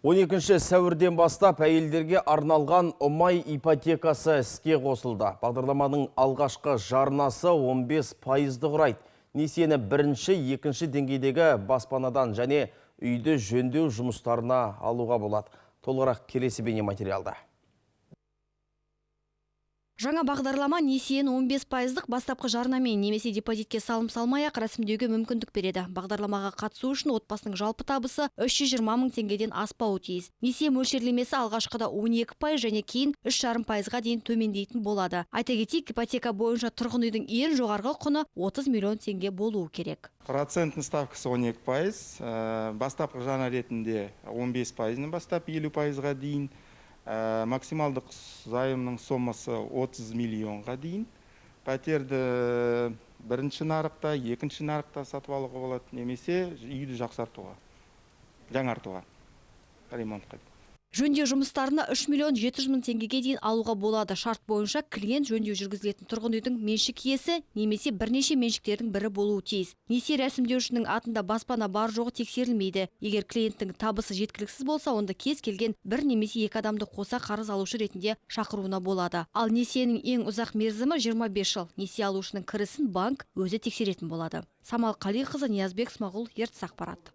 12 сәуірден бастап әйелдерге арналған Ұмай ипотекасы іске қосылды. Бағдарламаның алғашқы жарнасы 15%-ды құрайды. Несиені бірінші, екінші деңгейдегі баспанадан және үйді жөндеу жұмыстарына алуға болады. Толығырақ келесі бейнематериалда. Жаңа бағдарлама несиені 15 пайыздық бастапқы жарнамен немесе депозитке салым салмай-ақ рәсімдеуге мүмкіндік береді. Бағдарламаға қатысу үшін отбасының жалпы табысы 320 мың теңгеден аспауы тиіс. Несие мөлшерлемесі алғашқыда 12% және кейін 3,5%-ға дейін төмендейтін болады. Айта кетейік, ипотека бойынша тұрғын үйдің ең жоғарғы құны 30 миллион теңге болуы керек. Процентный ставкасы 12%, бастапқы жарна ретінде 15%-ынан бастап 50%-ға дейін, максималдық займның сомасы 30 миллионға дейін. Пәтерді бірінші нарықта, екінші нарықта сатып алуға болады немесе үйді жақсартуға, жаңартуға, ремонтқа. Жөндеу жұмыстарына 3 миллион 700 мың теңгеге дейін алуға болады. Шарт бойынша клиент жөндеу жүргізілетін тұрғын үйдің меншік иесі немесе бірнеше меншіктердің бірі болуы тиіс. Несие рәсімдеушінің атында баспана бар жоғы тексерілмейді. Егер клиенттің табысы жеткіліксіз болса, онда кез келген бір немесе екі адамды қоса қарыз алушы ретінде шақыруына болады. Ал несиенің ең ұзақ мерзімі 25 жыл. Несие алушының кірісін банк өзі тексеретін болады. Самал Қалиқызы, Ниязбек Смағұл, Ертіс ақпарат.